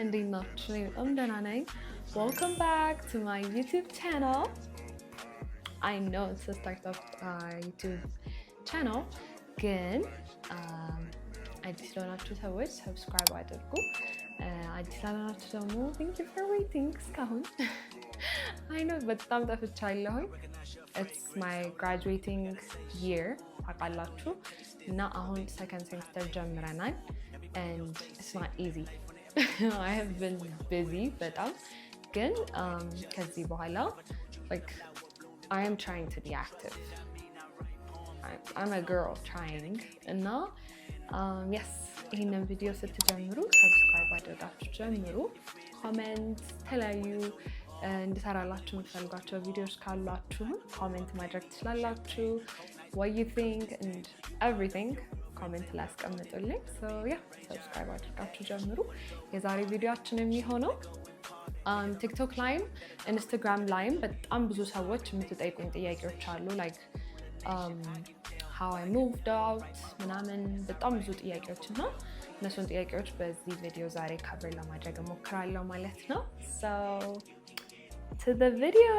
እንዴት ናችሁ? እኔ በጣም ደህና ነኝ። Welcome back to my YouTube channel. I know it's a startup YouTube channel, ግን አዲስ ለሆናችሁ ሰዎች subscribe አድርጉ። አዲስ ላልሆናችሁ ደግሞ thank you for waiting እስካሁን። I know በጣም ጠፍቻለሁኝ። It's my graduating year ታውቃላችሁ፣ እና አሁን second semester ጀምረናል and it's not easy. I have been busy በጣም፣ ግን ከዚህ በኋላ like I am trying to be active. I'm a girl trying እና yes, ይህንን ቪዲዮ ስትጀምሩ subscribe አድርጋችሁ ጀምሩ። Comment፣ የተለያዩ እንድሰራላችሁ የምትፈልጓቸው ቪዲዮዎች ካሏችሁም comment ማድረግ ትችላላችሁ። What you think and everything comment ላይ አስቀምጡልኝ። So yeah, subscribe አድርጋችሁ ጀምሩ። የዛሬ ቪዲዮአችን የሚሆነው TikTok ላይም Instagram ላይም በጣም ብዙ ሰዎች የምትጠይቁኝ ጥያቄዎች አሉ፣ like how I moved out ምናምን፣ በጣም ብዙ ጥያቄዎች፣ እና እነሱን ጥያቄዎች በዚህ ቪዲዮ ዛሬ cover ለማድረግ እሞክራለሁ ማለት ነው። So to the video.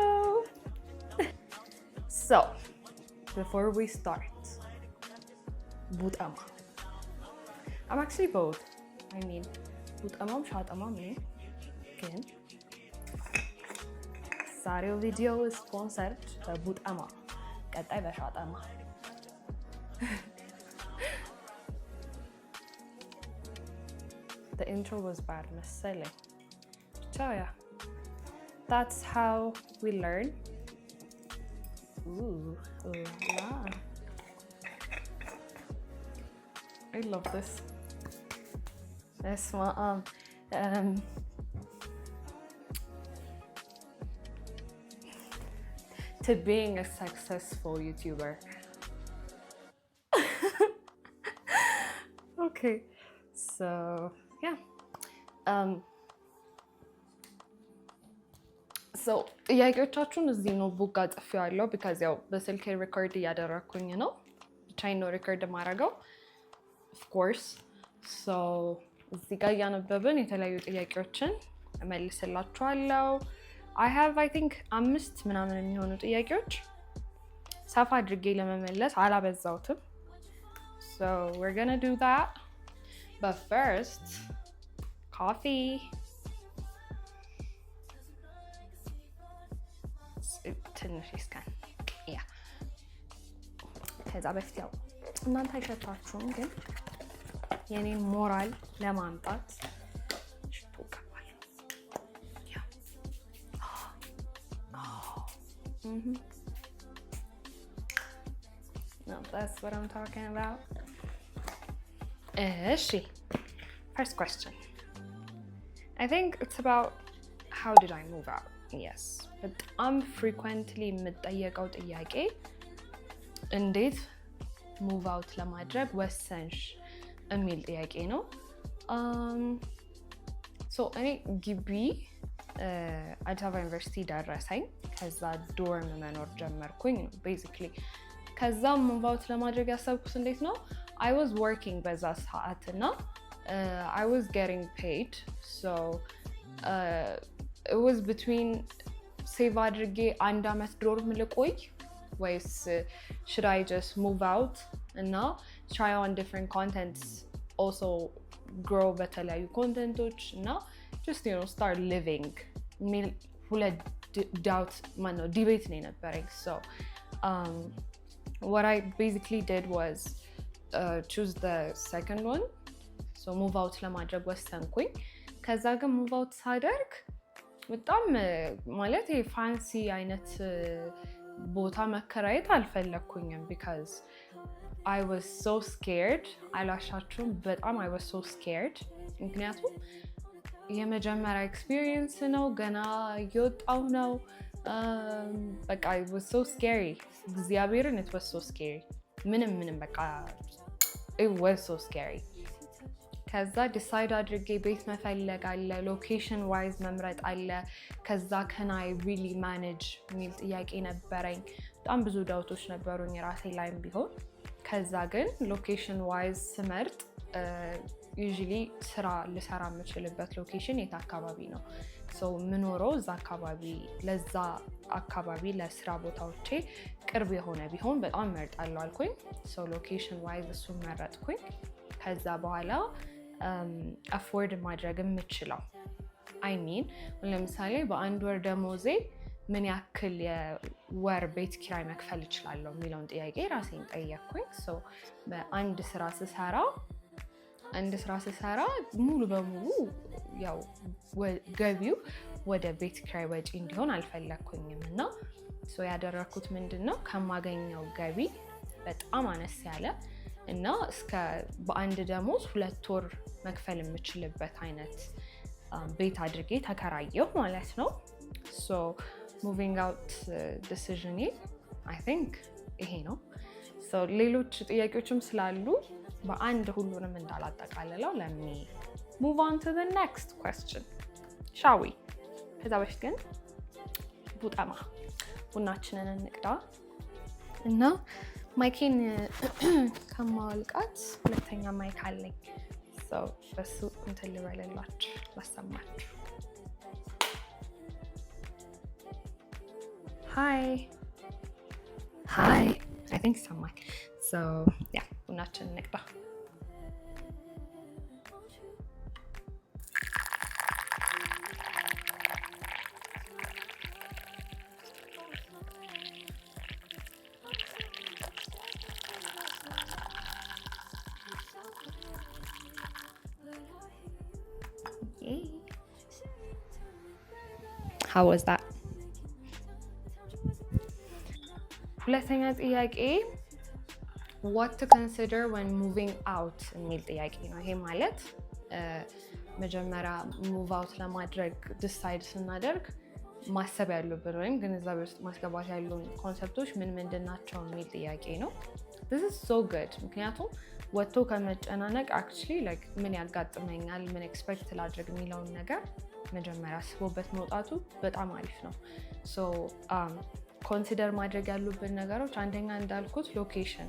So before we start, ቡጠማ። I'm actually both. I mean, ቡጠማም ሻጠማም ነኝ፣ ግን ዛሬው ቪዲዮ sponsored በቡጠማ፣ ቀጣይ በሻጠማ። The intro was bad መሰለኝ። ብቻ yeah, that's how we learn. Ooh, la. I love this. በስመ አብ። To being a successful YouTuber. Okay, so yeah. So ጥያቄዎቻችሁን እዚህ notebook ጋር ጽፌዋለሁ because ያው በስልኬ record እያደረግኩኝ ነው። ብቻዬን ነው record የማደርገው of course። So እዚህ ጋር እያነበብን የተለያዩ ጥያቄዎችን እመልስላችኋለሁ። I have, I think, አምስት ምናምን የሚሆኑ ጥያቄዎች። ሰፋ አድርጌ ለመመለስ አላበዛውትም። So we're gonna do that. But first, coffee. ትንሽ ይስከን፣ yeah። ከዛ በፊት ያው እናንተ አይሸታችሁም፣ ግን የኔን ሞራል ለማምጣት ሽቶ እቀባለሁ። Yeah. No, that's what I'm talking about. እሺ፣ first question. I think it's about how did I move out? Yes. በጣም frequently የምጠየቀው ጥያቄ እንዴት move out ለማድረግ ወሰንሽ የሚል ጥያቄ ነው። So እኔ ግቢ አዲስ አበባ ዩኒቨርሲቲ ደረሰኝ። ከዛ dorm መኖር ጀመርኩኝ ነው basically። ከዛ move out ለማድረግ ያሰብኩት እንዴት ነው? I was working በዛ ሰዓት እና I was getting paid, so it was between save አድርጌ አንድ አመት dorm ልቆይ ወይስ should I just move out እና try on different contents, also grow በተለያዩ content ኦች እና just start living የሚል ሁለት doubt፣ ማነው debate ነው የነበረኝ። So what I basically did was choose the second one. So move out ለማድረግ ወሰንኩኝ። ከዛ ግን move out ሳደርግ በጣም ማለት ይሄ fancy አይነት ቦታ መከራየት አልፈለግኩኝም because I was so scared። አልዋሻችሁም፣ በጣም I was so scared። ምክንያቱም የመጀመሪያ experience ነው፣ ገና እየወጣሁ ነው። በቃ it was so scary። እግዚአብሔርን it was so scary። ምንም ምንም በቃ it was so scary። ከዛ decide አድርጌ ቤት መፈለግ አለ፣ location wise መምረጥ አለ። ከዛ can I really manage የሚል ጥያቄ ነበረኝ። በጣም ብዙ doubt ኦች ነበሩኝ ራሴ ላይም ቢሆን። ከዛ ግን location wise ስመርጥ Usually ስራ ልሰራ የምችልበት location የት አካባቢ ነው? So ምኖረው እዛ አካባቢ፣ ለዛ አካባቢ ለስራ ቦታዎቼ ቅርብ የሆነ ቢሆን በጣም እመርጣለሁ አልኩኝ። So location wise እሱን መረጥኩኝ። ከዛ በኋላ afford ማድረግ የምችለው፣ I mean ለምሳሌ በአንድ ወር ደሞዜ ምን ያክል የወር ቤት ኪራይ መክፈል እችላለሁ የሚለውን ጥያቄ ራሴን ጠየቅኩኝ። በአንድ ስራ ስሰራ ሙሉ በሙሉ ያው ገቢው ወደ ቤት ኪራይ ወጪ እንዲሆን አልፈለግኩኝም። እና ያደረግኩት ምንድን ነው? ከማገኘው ገቢ በጣም አነስ ያለ እና እስከ በአንድ ደሞዝ 2 ወር መክፈል የምችልበት አይነት ቤት አድርጌ ተከራየሁ ማለት ነው። So moving out decision ኤ I think ይሄ ነው። ሌሎች ጥያቄዎችም ስላሉ በአንድ ሁሉንም እንዳላጠቃልለው let me move on to next question, shall we? ከዛ በፊት ግን ቡጠማ ቡናችንን እንቅዳ እና mic ኤን ከማወልቃት ሁለተኛ mic አለኝ። በሱ እንትን ልበልላችሁ፣ ላሰማችሁ። Hi hi፣ I think ይሰማል። Yeah፣ ቡናችንን እንቅዳ። Yay. How was that? ሁለተኛ ጥያቄ "What to consider when moving out" የሚል ጥያቄ ነው። ይሄ ማለት መጀመሪያ move out ለማድረግ decide ስናደርግ ማሰብ ያሉብን ወይም ግንዛቤ ውስጥ ማስገባት ያሉን concept ኦች ምን ምንድን ናቸው የሚል ጥያቄ ነው። This is so good፣ ምክንያቱም ወጥቶ ከመጨናነቅ actually like ምን ያጋጥመኛል፣ ምን expect ላድርግ የሚለውን ነገር መጀመሪያ አስቦበት መውጣቱ በጣም አሪፍ ነው። So consider ማድረግ ያሉብን ነገሮች አንደኛ እንዳልኩት location፣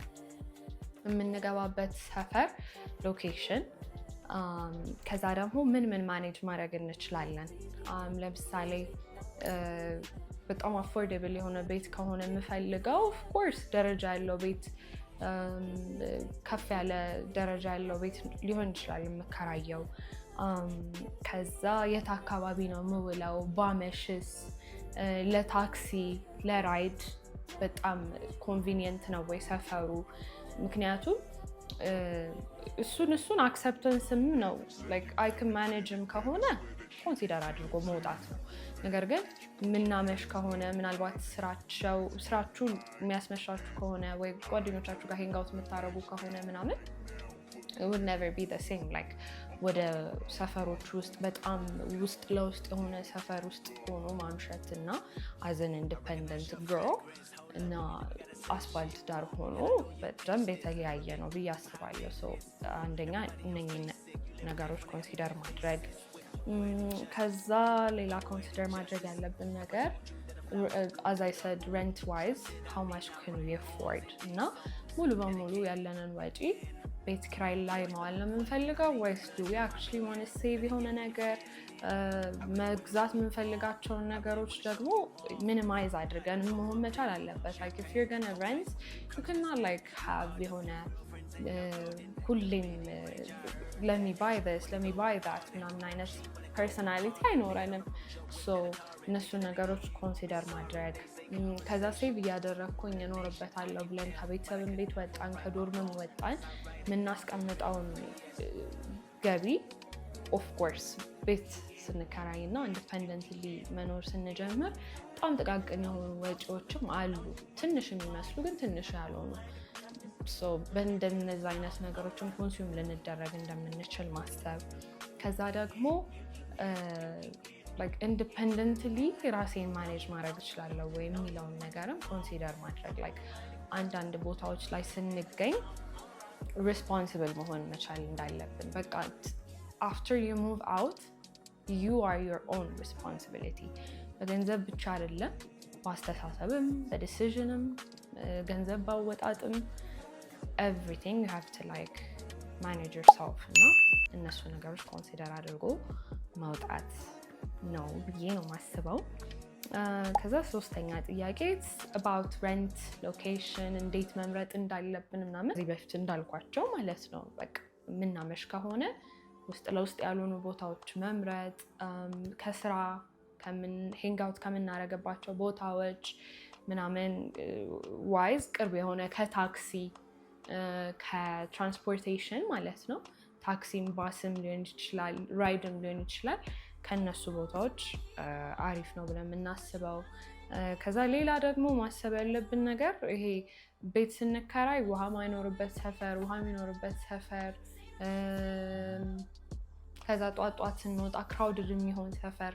የምንገባበት ሰፈር location፣ ከዛ ደግሞ ምን ምን manage ማድረግ እንችላለን። ለምሳሌ በጣም affordable የሆነ ቤት ከሆነ የምፈልገው፣ of course ደረጃ ያለው ቤት፣ ከፍ ያለ ደረጃ ያለው ቤት ሊሆን ይችላል የምከራየው። ከዛ የት አካባቢ ነው የምውለው? ባመሽስ ለታክሲ ለ ride በጣም convenient ነው ወይ ሰፈሩ? ምክንያቱም እሱን acceptance ም ነው፣ I can manage ም ከሆነ consider አድርጎ መውጣት ነው። ነገር ግን የምናመሽ ከሆነ፣ ምናልባት ስራችሁ የሚያስመሻችሁ ከሆነ ወይ ጓደኞቻችሁ ጋር hangout የምታደርጉ ከሆነ ምናምን would never be the same like ወደ ሰፈሮች ውስጥ በጣም ውስጥ ለውስጥ የሆነ ሰፈር ውስጥ ሆኖ ማምሸት እና as an independent girl እና አስፋልት ዳር ሆኖ በደንብ የተለያየ ነው ብዬ አስባለሁ። አንደኛ እነኝን ነገሮች consider ማድረግ። ከዛ ሌላ consider ማድረግ ያለብን ነገር as I said, rent wise, how much can we afford? እና ሙሉ በሙሉ ያለንን ወጪ ቤት ኪራይ ላይ መዋል ነው የምንፈልገው ወይስ do we actually wanna save የሆነ ነገር? መግዛት የምንፈልጋቸውን ነገሮች ደግሞ minimize አድርገን መሆን መቻል አለበት። ላይክ ኢፍ ዩር ገና ረንት ዩ ካናት ላይክ ሃቭ የሆነ ሁሌም "Let me buy this, let me buy that" ምናምን አይነት personality አይኖረንም። So እነሱን ነገሮች consider ማድረግ። ከዛ save እያደረግኩኝ እኖርበታለሁ ብለን ከቤተሰብን ቤት ወጣን፣ ከ dorm ም ወጣን፣ የምናስቀምጠውን ገቢ of course ቤት ስንከራይ እና independently መኖር ስንጀምር በጣም ጥቃቅን የሆኑ ወጪዎችም አሉ፣ ትንሽ የሚመስሉ ግን ትንሽ ያልሆኑ። በእንደነዚ አይነት ነገሮችን consume ልንደረግ እንደምንችል ማሰብ። ከዛ ደግሞ independently ራሴን manage ማድረግ እችላለሁ ወይ የሚለውን ነገርም consider ማድረግ። Like አንዳንድ ቦታዎች ላይ ስንገኝ responsible መሆን መቻል እንዳለብን። በቃ after you move out, you are your own responsibility። በገንዘብ ብቻ አይደለም፣ በአስተሳሰብም፣ በ decision ም፣ ገንዘብ ባወጣጥም everything you have to like Manage yourself እና እነሱ ነገሮች consider አድርጎ መውጣት ነው ብዬ ነው ማስበው። ከዛ ሶስተኛ ጥያቄ about rent, location፣ እንዴት መምረጥ እንዳለብን ምናምን ከዚህ በፊት እንዳልኳቸው ማለት ነው። በቃ የምናመሽ ከሆነ ውስጥ ለውስጥ ያልሆኑ ቦታዎች መምረጥ፣ ከስራ hangout ከምናደርግባቸው ቦታዎች ምናምን wise ቅርብ የሆነ፣ ከታክሲ፣ ከ transportation ማለት ነው። ታክሲም ባስም ሊሆን ይችላል፣ ride ም ሊሆን ይችላል። ከነሱ ቦታዎች አሪፍ ነው ብለን የምናስበው። ከዛ ሌላ ደግሞ ማሰብ ያለብን ነገር ይሄ ቤት ስንከራይ ውሃ ማይኖርበት ሰፈር፣ ውሃ የሚኖርበት ሰፈር፣ ከዛ ጧት ጧት ስንወጣ crowded የሚሆን ሰፈር፣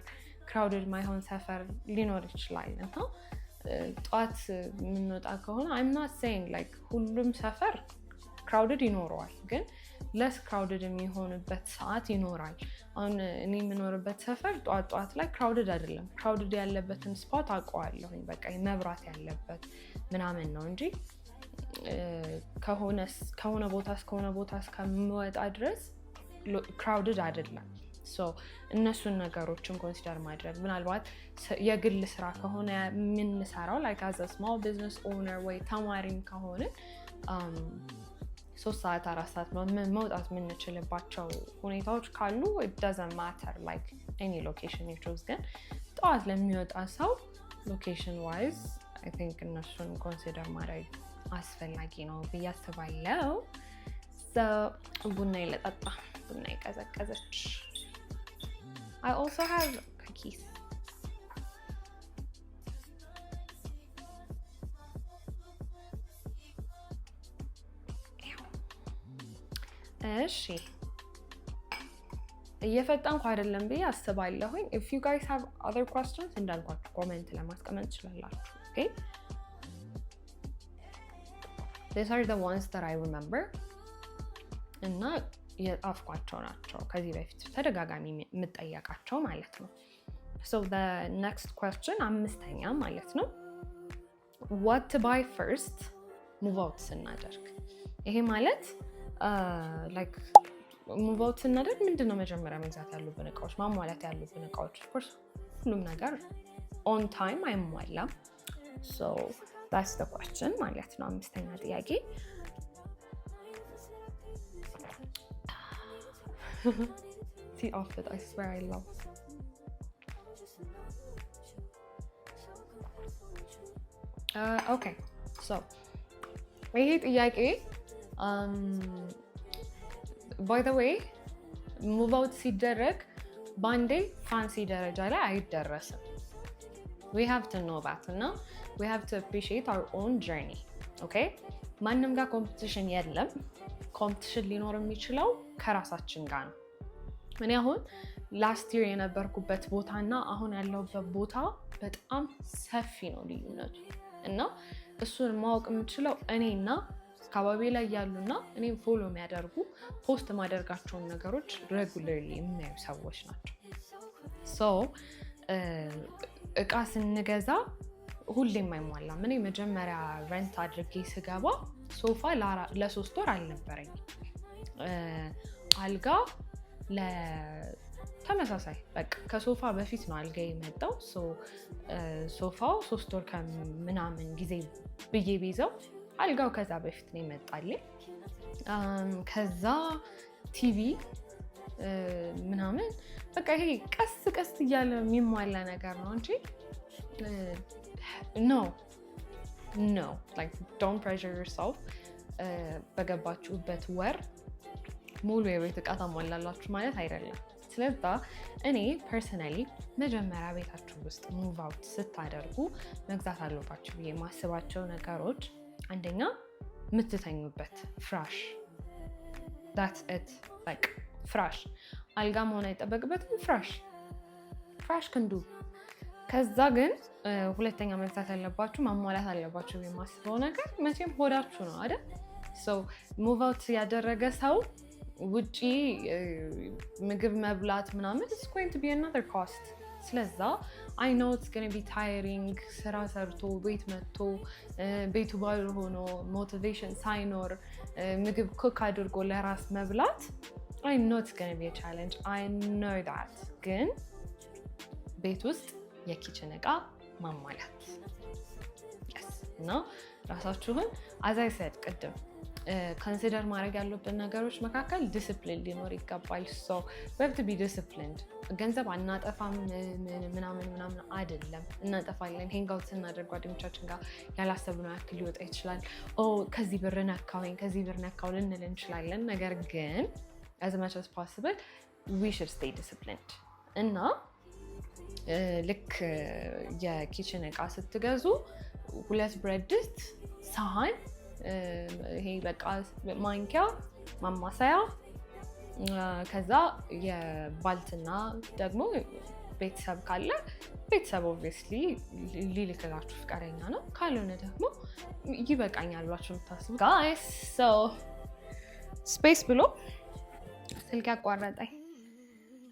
crowded ማይሆን ሰፈር ሊኖር ይችላል። እና ጠዋት የምንወጣ ከሆነ፣ I'm not saying like ሁሉም ሰፈር crowded ይኖረዋል፣ ግን less crowded የሚሆንበት ሰዓት ይኖራል። አሁን እኔ የምኖርበት ሰፈር ጠዋት ጠዋት ላይ crowded አይደለም። Crowded ያለበትን spot አውቀዋለሁኝ። በቃ መብራት ያለበት ምናምን ነው እንጂ ከሆነ ቦታ እስከሆነ ቦታ እስከምወጣ ድረስ crowded አይደለም። እነሱን ነገሮችን consider ማድረግ፣ ምናልባት የግል ስራ ከሆነ የምንሰራው፣ like as a small business owner ወይ ተማሪም ከሆነ፣ 3 ሰዓት 4 ሰዓት መውጣት የምንችልባቸው ሁኔታዎች ካሉ doesn't matter like any location you choose። ግን ጠዋት ለሚወጣ ሰው location wise I think እነሱን consider ማድረግ አስፈላጊ ነው ብዬ አስባለሁ። ቡና ይለጠጣ፣ ቡና የቀዘቀዘች። I also have cookies. እሺ፣ እየፈጠንኩ አይደለም ብዬ አስባለሁኝ። If you guys have other questions እንዳልኳችሁ comment ለማስቀመጥ ትችላላችሁ። Okay, these are the ones that I remember እና የጻፍኳቸው ናቸው፣ ከዚህ በፊት ተደጋጋሚ የምጠየቃቸው ማለት ነው። So the next question፣ አምስተኛ ማለት ነው፣ what to buy first move out ስናደርግ። ይሄ ማለት like move out ስናደርግ ምንድን ነው መጀመሪያ መግዛት ያሉብን እቃዎች፣ ማሟላት ያሉብን እቃዎች? Of course ሁሉም ነገር on time አይሟላም። So that's the question ማለት ነው። አምስተኛ ጥያቄ ሲጣፍጥ፣ I swear I love. Okay, so ይሄ ጥያቄ by the way move out ሲደረግ በአንዴ fancy ደረጃ ላይ አይደረስም። We have to know that እና we have to appreciate our own journey, okay። ማንም ጋር competition የለም። Competition ሊኖር የሚችለው ከራሳችን ጋር ነው። እኔ አሁን last year የነበርኩበት ቦታ እና አሁን ያለሁበት ቦታ በጣም ሰፊ ነው ልዩነቱ፣ እና እሱን ማወቅ የምችለው እኔና አካባቢ ላይ ያሉና እኔም follow የሚያደርጉ፣ post የማደርጋቸውን ነገሮች regularly የሚያዩ ሰዎች ናቸው። So እቃ ስንገዛ ሁሌም አይሟላም። እኔ መጀመሪያ rent አድርጌ ስገባ ሶፋ ለ3 ወር አልነበረኝም። አልጋ ለተመሳሳይ፣ በቃ ከሶፋ በፊት ነው አልጋ የመጣው። ሶፋው 3 ወር ከምናምን ጊዜ ብዬ ቢይዘው አልጋው ከዛ በፊት ነው የመጣልኝ። ከዛ ቲቪ ምናምን፣ በቃ ይሄ ቀስ ቀስ እያለ የሚሟላ ነገር ነው እንጂ no, don't pressure yourself። በገባችሁበት ወር ሙሉ የቤት እቃ ታሟላላችሁ ማለት አይደለም። ስለዛ እኔ personally መጀመሪያ ቤታችሁ ውስጥ move out ስታደርጉ መግዛት አለባችሁ ብዬ የማስባቸው ነገሮች፣ አንደኛ የምትተኙበት ፍራሽ፣ that's it። በቃ ፍራሽ፣ አልጋ መሆን አይጠበቅበትም። ፍራሽ፣ ፍራሽ can do። ከዛ ግን ሁለተኛ መግዛት ያለባችሁ፣ ማሟላት አለባችሁ የማስበው ነገር መቼም ሆዳችሁ ነው አይደል? Move out ያደረገ ሰው ውጪ ምግብ መብላት ምናምን is going to be another cost. ስለዛ I know it's gonna be tiring፣ ስራ ሰርቶ ቤት መጥቶ ቤቱ ባዶ ሆኖ motivation ሳይኖር ምግብ cook አድርጎ ለራስ መብላት። I know it's gonna be challenge, I know that። ግን ቤት ውስጥ የ kitchen እቃ ማሟላት እና ራሳችሁን፣ as I said ቅድም፣ consider ማድረግ ያሉብን ነገሮች መካከል ዲስፕሊን ሊኖር ይገባል። So we have to be disciplined። ገንዘብ አናጠፋም ምናምን ምናምን አይደለም፣ እናጠፋለን። Hangout ስናደርግ ጓደኞቻችን ጋር ያላሰብነው ያክል ሊወጣ ይችላል። ከዚህ ብር ነካሁኝ፣ ከዚህ ብር ነካው ልንል እንችላለን። ነገር ግን as much as possible we should stay disciplined። እና ልክ የ kitchen እቃ ስትገዙ ሁለት ብረት ድስት፣ ሳህን፣ ይሄ በቃ ማንኪያ፣ ማማሰያ፣ ከዛ የባልትና ደግሞ ቤተሰብ ካለ ቤተሰብ obviously ሊልክላችሁ ፍቃደኛ ነው። ካልሆነ ደግሞ ይበቃኛል ብላችሁ የምታስቡ፣ guys፣ space ብሎ ስልክ ያቋረጠኝ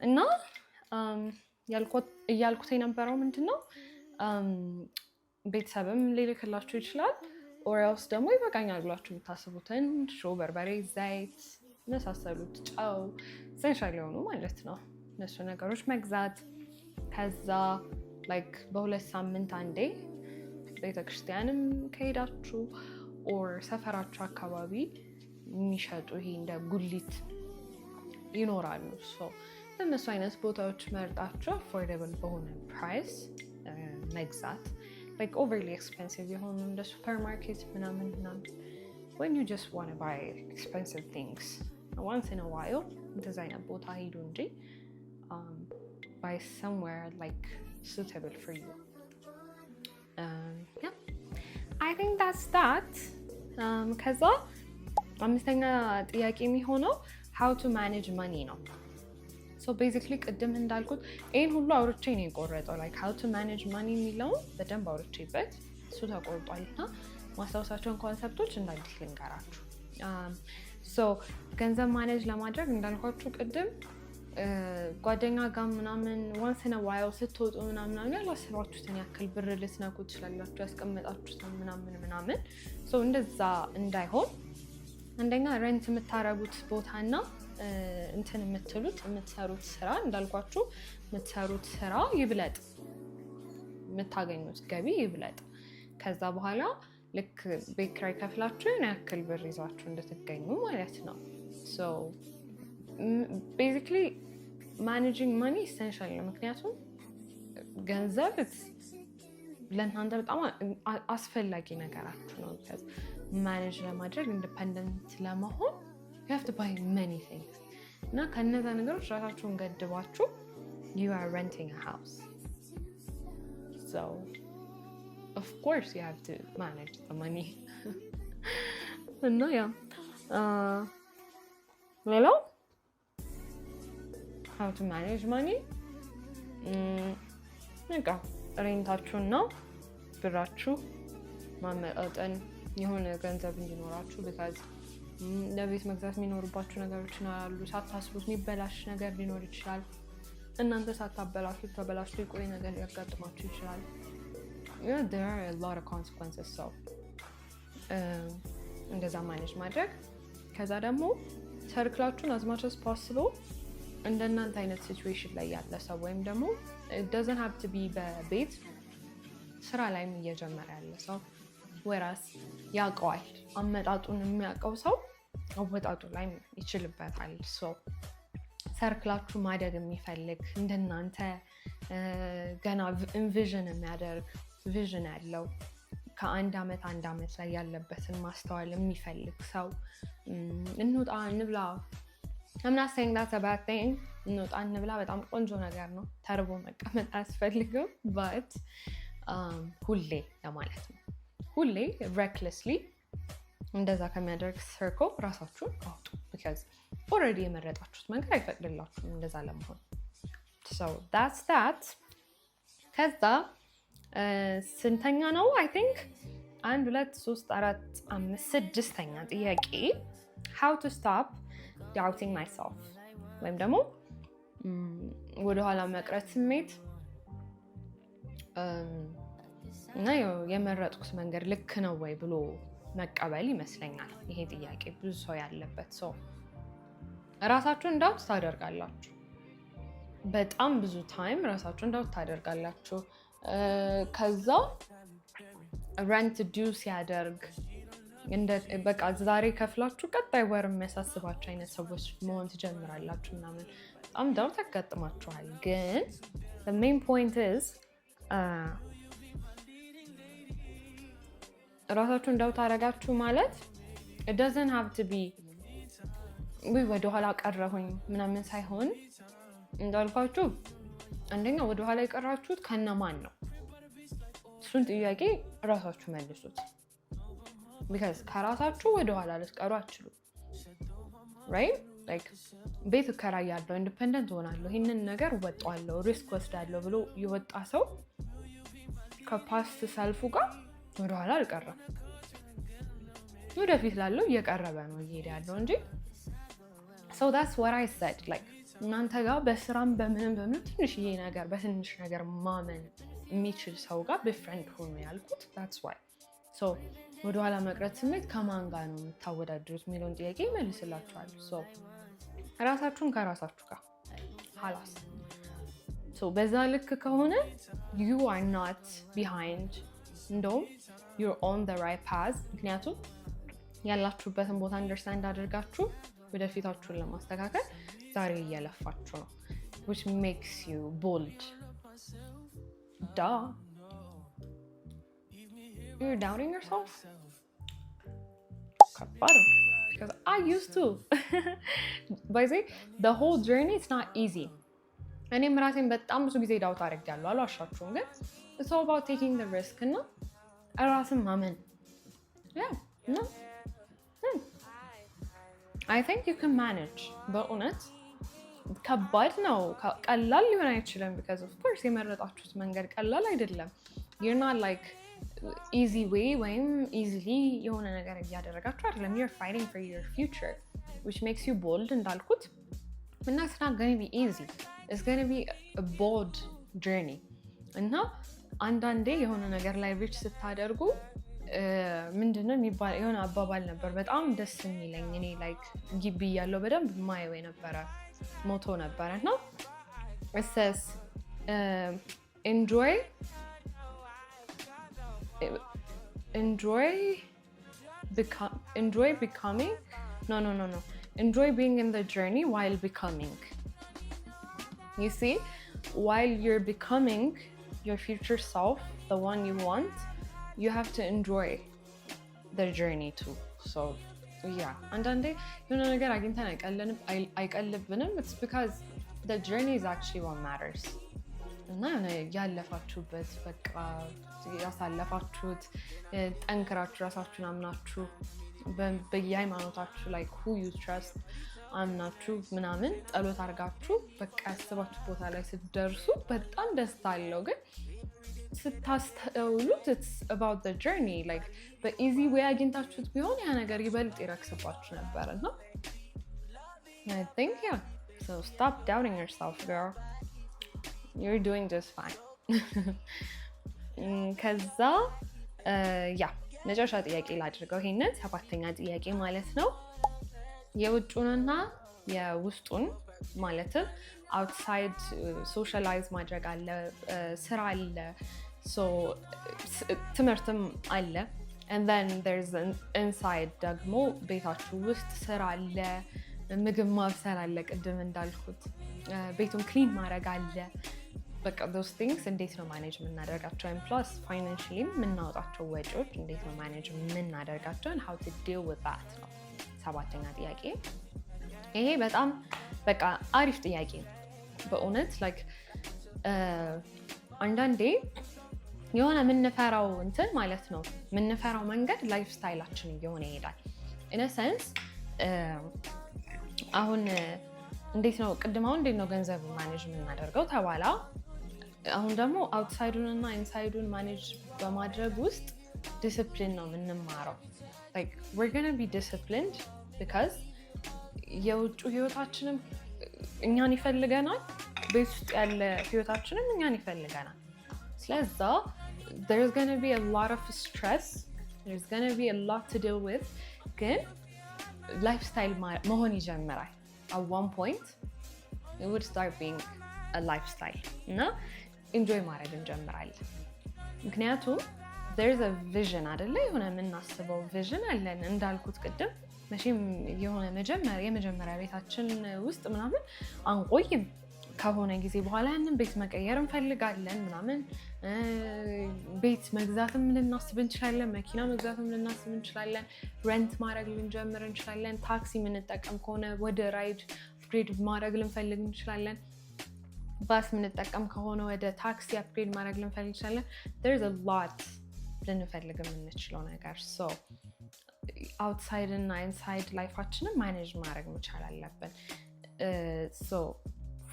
እና እያልኩት የነበረው ምንድን ነው፣ ቤተሰብም ሊልክላችሁ ይችላል። Or else ደግሞ ይበቃኛል ብላችሁ የምታስቡትን ሽሮ፣ በርበሬ፣ ዘይት የመሳሰሉት፣ ጨው፣ essential የሆኑ ማለት ነው፣ እነሱ ነገሮች መግዛት። ከዛ like በ2 ሳምንት አንዴ ቤተክርስቲያንም ከሄዳችሁ or ሰፈራችሁ አካባቢ የሚሸጡ ይሄ እንደ ጉሊት ይኖራሉ። እነሱ አይነት ቦታዎች መርጣችሁ affordable በሆነ price መግዛት። Like overly expensive የሆኑ እንደ ሱፐርማርኬት ምናምን ምናምን፣ when you just wanna buy expensive things once in a while እንደዚ አይነት ቦታ ሂዱ እንጂ buy somewhere like suitable for you. Yeah, I think that's that. ከዛ አምስተኛ ጥያቄ የሚሆነው how to manage money ነው። So basically ቅድም እንዳልኩት ይህን ሁሉ አውርቼ ነው የቆረጠው። Like how to manage money የሚለውን በደንብ አውርቼበት እሱ ተቆርጧል እና ማስታወሳቸውን concept ኦች እንደ አዲስ ልንገራችሁ። So ገንዘብ manage ለማድረግ እንዳልኳችሁ ቅድም ጓደኛ ጋር ምናምን once in a while ስትወጡ ምናምን ያላሰባችሁትን ያክል ብር ልትነኩ ትችላላችሁ፣ ያስቀመጣችሁትን ምናምን ምናምን። እንደዛ እንዳይሆን አንደኛ rent የምታረጉት ቦታና እንትን የምትሉት የምትሰሩት ስራ፣ እንዳልኳችሁ የምትሰሩት ስራ ይብለጥ፣ የምታገኙት ገቢ ይብለጥ። ከዛ በኋላ ልክ ቤት ኪራይ ከፍላችሁ የሆነ ያክል ብር ይዛችሁ እንድትገኙ ማለት ነው። Basically managing money essential ነው። ምክንያቱም ገንዘብ ለእናንተ በጣም አስፈላጊ ነገራችሁ ነው። Manage ለማድረግ፣ independent ለመሆን you have to buy many things እና ከነዛ ነገሮች ራሳችሁን ገድባችሁ፣ you are renting a house, so of course you have to manage the money። እና yeah፣ ሌላው how to manage money፣ በቃ rent ኣችሁና ብራችሁ ማመጣጠን፣ የሆነ ገንዘብ እንዲኖራችሁ፣ because ለቤት መግዛት የሚኖሩባችሁ ነገሮች ይኖራሉ። ሳታስቡት የሚበላሽ ነገር ሊኖር ይችላል። እናንተ ሳታበላሹት ተበላሽቶ የቆየ ነገር ሊያጋጥማችሁ ይችላል። There are a lot of consequences, so እንደዛ manage ማድረግ። ከዛ ደግሞ circle ኣችሁን as much as possible እንደናንተ አይነት situation ላይ ያለ ሰው ወይም ደግሞ doesn't have to be በቤት፣ ስራ ላይም እየጀመረ ያለ ሰው ወራስ ያውቀዋል። አመጣጡን የሚያውቀው ሰው አወጣጡ ላይም ይችልበታል። So circle ኣችሁ ማደግ የሚፈልግ፣ እንደናንተ ገና envision የሚያደርግ፣ vision ያለው፣ ከአንድ ዓመት አንድ ዓመት ላይ ያለበትን ማስተዋል የሚፈልግ ሰው፣ እንውጣ እንብላ፣ I'm not saying that's a bad thing። እንውጣ እንብላ በጣም ቆንጆ ነገር ነው። ተርቦ መቀመጥ አያስፈልግም። But ሁሌ ለማለት ነው፣ ሁሌ recklessly እንደዛ ከሚያደርግ circle ራሳችሁን አውጡ። Because already የመረጣችሁት መንገድ አይፈቅድላችሁም እንደዛ ለመሆን። So that's that። ከዛ ስንተኛ ነው? I think አንድ፣ ሁለት፣ ሶስት፣ አራት፣ አምስት፣ ስድስተኛ ጥያቄ how to stop doubting myself ወይም ደግሞ ወደኋላ መቅረት ስሜት። እና የመረጥኩት መንገድ ልክ ነው ወይ ብሎ መቀበል ይመስለኛል ይሄ ጥያቄ ብዙ ሰው ያለበት። ሰው ራሳችሁን doubt ታደርጋላችሁ። በጣም ብዙ time ራሳችሁን doubt ታደርጋላችሁ። ከዛ rent due ሲያደርግ በቃ ዛሬ ከፍላችሁ ቀጣይ ወር የሚያሳስባችሁ አይነት ሰዎች መሆን ትጀምራላችሁ ምናምን፣ በጣም doubt ያጋጥማችኋል። ግን main point is ራሳችሁን doubt አደረጋችሁ ማለት doesn't have to be ውይ ወደኋላ ቀረሁኝ ምናምን ሳይሆን፣ እንዳልኳችሁ አንደኛ ወደኋላ የቀራችሁት ከነማን ነው? እሱን ጥያቄ እራሳችሁ መልሱት። Because ከራሳችሁ ወደኋላ ልትቀሩ አትችሉም። Right? Like ቤት እከራያለሁ፣ independent እሆናለሁ፣ ይህንን ነገር እወጣዋለሁ፣ risk ወስዳለሁ ብሎ የወጣ ሰው ከ past self ኡ ጋር ወደኋላ አልቀረም። ወደፊት ላለው እየቀረበ ነው እየሄደ ያለው እንጂ። So that's what I said, like እናንተ ጋር በስራም በምንም በምንም ትንሽዬ ነገር በትንሽ ነገር ማመን የሚችል ሰው ጋር befriend ሆኖ ያልኩት that's why። So ወደኋላ መቅረት ስሜት ከማን ጋር ነው የምታወዳድሩት የሚለውን ጥያቄ ይመልስላችኋል። So ራሳችሁን ከራሳችሁ ጋር ሀላስ። በዛ ልክ ከሆነ you are not behind፣ እንደውም you're on the right path። ምክንያቱም ያላችሁበትን ቦታ understand አድርጋችሁ ወደፊታችሁን ለማስተካከል ዛሬ እየለፋችሁ ነው፣ which makes you bold. Duh, you're doubting yourself፣ ከባድ ነው because I used to. By the way, the whole journey, it's not easy። እኔም ራሴን በጣም ብዙ ጊዜ doubt አድርጌያለሁ፣ አልዋሻችሁም። ግን it's all about taking the risk እና ራስን ማመን፣ yeah። እና I think you can manage። በእውነት ከባድ ነው፣ ቀላል ሊሆን አይችልም። Because of course የመረጣችሁት መንገድ ቀላል አይደለም። You're not like easy way ወይም easily የሆነ ነገር እያደረጋችሁ አይደለም። You're fighting for your future, which makes you bold እንዳልኩት። እና it's not gonna be easy, it's gonna be a bold journey። እና አንዳንዴ የሆነ ነገር ላይ reach ስታደርጉ ምንድነው የሚባል የሆነ አባባል ነበር በጣም ደስ የሚለኝ። እኔ like ግቢ እያለሁ በደንብ ማየው የነበረ motto ነበረ እና it says enjoy becoming, no, enjoy being in the journey while becoming. You see, while you're becoming your future self, the one you want, you have to enjoy the journey too. So yeah, አንዳንዴ የሆነ ነገር አግኝተን አይቀልብንም። It's because the journey is actually what matters። እና የሆነ ያለፋችሁበት፣ በቃ ያሳለፋችሁት፣ ጠንክራችሁ፣ ራሳችሁን አምናችሁ፣ በየሃይማኖታችሁ like who you trust አምናችሁ ምናምን፣ ጸሎት አድርጋችሁ በቃ ያስባችሁ ቦታ ላይ ስትደርሱ በጣም ደስታ አለው። ግን ስታስተውሉት it's about the journey። Like በ easy way አግኝታችሁት ቢሆን ያ ነገር ይበልጥ ይረክስባችሁ ነበር። እና I think, yeah, so stop doubting yourself, girl, you're doing just fine። ከዛ yeah፣ መጨረሻ ጥያቄ ላድርገው ይሄንን፣ ሰባተኛ ጥያቄ ማለት ነው። የውጩንና የውስጡን፣ ማለትም outside socialize ማድረግ አለ፣ ስራ አለ፣ ትምህርትም አለ። And then there's inside ደግሞ ቤታችሁ ውስጥ ስራ አለ፣ ምግብ ማብሰል አለ፣ ቅድም እንዳልኩት ቤቱን clean ማድረግ አለ። በቃ those things እንዴት ነው manage የምናደርጋቸው? Plus financially የምናወጣቸው ወጪዎች እንዴት ነው manage የምናደርጋቸው? How to deal with that ነው ሰባተኛ ጥያቄ። ይሄ በጣም በቃ አሪፍ ጥያቄ ነው በእውነት። Like አንዳንዴ የሆነ የምንፈራው እንትን ማለት ነው፣ የምንፈራው መንገድ lifestyle ኣችን እየሆነ ይሄዳል። In a sense አሁን እንዴት ነው፣ ቅድም አሁን እንዴት ነው ገንዘብ manage የምናደርገው ተባላ። አሁን ደግሞ outside ኡን እና inside ኡን manage በማድረግ ውስጥ ዲስፕሊን ነው የምንማረው። We're gonna be disciplined because የውጩ ህይወታችንም እኛን ይፈልገናል፣ ቤት ውስጥ ያለ ህይወታችንም እኛን ይፈልገናል። ስለዛ there's gonna be a lot of stress, there's gonna be a lot to deal with፣ ግን lifestyle መሆን ይጀምራል። At one point it would start being a lifestyle እና enjoy ማድረግ እንጀምራለን። ምክንያቱም there's a vision አደለ? የሆነ የምናስበው vision አለን። እንዳልኩት ቅድም መቼም የሆነ የመጀመሪያ ቤታችን ውስጥ ምናምን አንቆይም። ከሆነ ጊዜ በኋላ ያንን ቤት መቀየር እንፈልጋለን ምናምን። ቤት መግዛትም ልናስብ እንችላለን። መኪና መግዛትም ልናስብ እንችላለን። Rent ማድረግ ልንጀምር እንችላለን። ታክሲ የምንጠቀም ከሆነ ወደ ride upgrade ማድረግ ልንፈልግ እንችላለን። ባስ የምንጠቀም ከሆነ ወደ ታክሲ upgrade ማድረግ ልንፈልግ እንችላለን። There's a lot ልንፈልግ የምንችለው ነገር። So outside እና inside life ኣችንን manage ማድረግ መቻል አለብን። So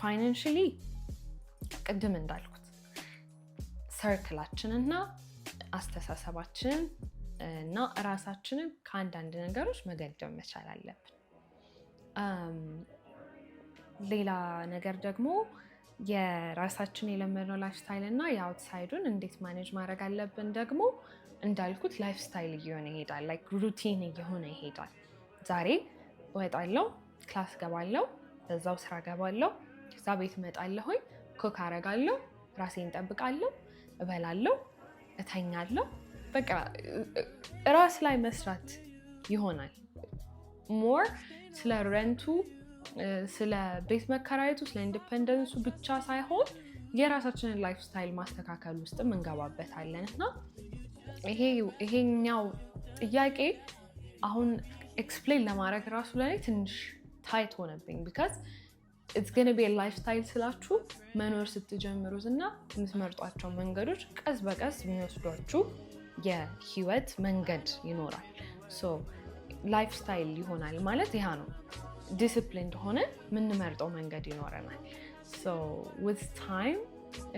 financially ቅድም እንዳልኩት circle ኣችንና አስተሳሰባችንን እና እራሳችንን ከአንዳንድ ነገሮች መገደብ መቻል አለብን። ሌላ ነገር ደግሞ የራሳችን የለመድነው lifestyle እና የ outside ኡን እንዴት manage ማድረግ አለብን ደግሞ እንዳልኩት lifestyle እየሆነ ይሄዳል። Like routine እየሆነ ይሄዳል። ዛሬ እወጣለሁ፣ class ገባለሁ፣ በዛው ስራ ገባለሁ፣ ከዛ ቤት እመጣለሁኝ፣ cook አረጋለሁ፣ ራሴን እጠብቃለሁ፣ እበላለሁ፣ እተኛለሁ። በቃ ራስ ላይ መስራት ይሆናል። More ስለ rent ኡ፣ ስለ ቤት መከራየቱ፣ ስለ independence ኡ ብቻ ሳይሆን የራሳችንን lifestyle ማስተካከል ውስጥም እንገባበታለን። እና ይሄኛው ጥያቄ አሁን explain ለማድረግ ራሱ ለእኔ ትንሽ tight ሆነብኝ፣ because it's gonna be lifestyle ስላችሁ መኖር ስትጀምሩት እና የምትመርጧቸው መንገዶች ቀስ በቀስ የሚወስዷችሁ የህይወት መንገድ ይኖራል። So lifestyle ይሆናል ማለት ይህ ነው። ዲስፕሊን እንደሆነ የምንመርጠው መንገድ ይኖረናል። So with time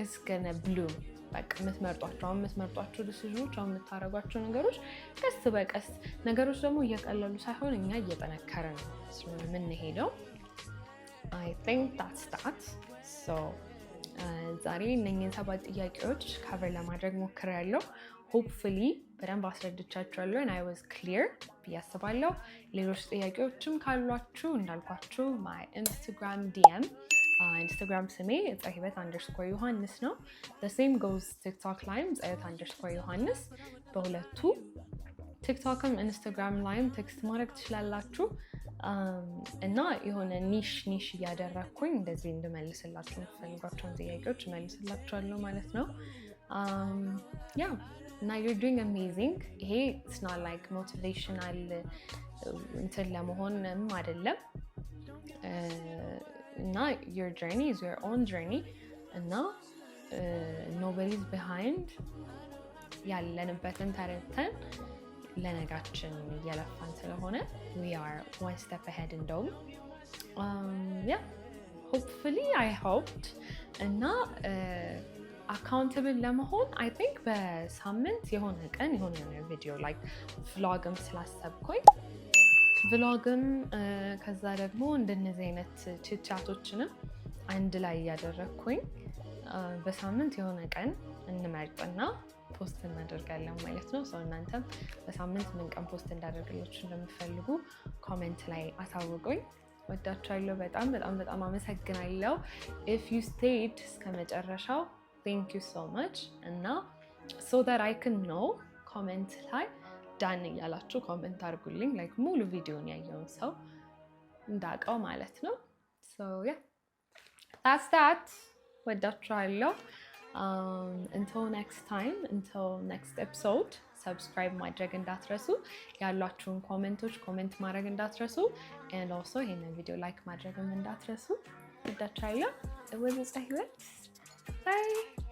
it's gonna bloom። በቃ የምትመርጧቸው፣ አሁን የምትመርጧቸው decision ኦች፣ አሁን የምታደርጓቸው ነገሮች ቀስ በቀስ፣ ነገሮች ደግሞ እየቀለሉ ሳይሆን እኛ እየጠነከርን ስለሆነ የምንሄደው፣ I think that's that። So ዛሬ እነኝህን ሰባት ጥያቄዎች cover ለማድረግ ሞክሬያለሁ። Hopefully በደንብ አስረድቻችኋለሁ። I was clear ብዬ አስባለሁ። ሌሎች ጥያቄዎችም ካሏችሁ እንዳልኳችሁ my Instagram DM፣ Instagram ስሜ ዕፀ ህይወት_ዮሐንስ ነው። Same goes TikTok ላይም ዕፀ ህይወት_ዮሐንስ። በሁለቱ TikTok ም Instagram ላይም text ማድረግ ትችላላችሁ። እና የሆነ niche niche እያደረግኩኝ እንደዚህ እንድመልስላችሁ የምትፈልጓቸውን ጥያቄዎች እመልስላችኋለሁ ማለት ነው። Yeah፣ እና you're doing amazing። ይሄ it's not like motivational እንትን ለመሆንም አይደለም። እና your journey is your own journey እና nobody's behind። ያለንበትን ተረድተን ለነጋችን እየለፋን ስለሆነ we are one step ahead እንደውም። Yeah, hopefully I helped። እና accountable ለመሆን I think በሳምንት የሆነ ቀን የሆነ ቪዲዮ like vlog ም ስላሰብኩኝ vlog ም፣ ከዛ ደግሞ እንደነዚህ አይነት chit chat ኦችንም አንድ ላይ እያደረግኩኝ በሳምንት የሆነ ቀን እንመርጥና post እናደርጋለን ማለት ነው። So እናንተም በሳምንት ምን ቀን post እንዳደርግላችሁ እንደምትፈልጉ comment ላይ አሳውቁኝ። ወዳችኋለሁ። በጣም በጣም በጣም አመሰግናለሁ። If you stayed እስከ መጨረሻው thank you so much። እና so that I can know comment ላይ done እያላችሁ comment አድርጉልኝ። Like ሙሉ ቪዲዮን ያየውን ሰው እንዳውቀው ማለት ነው። So yeah, that's that። ወዳችኋለሁ። Until next time, until next episode፣ subscribe ማድረግ እንዳትረሱ፣ ያሏችሁን comment ኦች comment ማድረግ እንዳትረሱ፣ and also ይሄንን ቪዲዮ like ማድረግም እንዳትረሱ። ወዳችኋለሁ። It was ህይወት። Bye.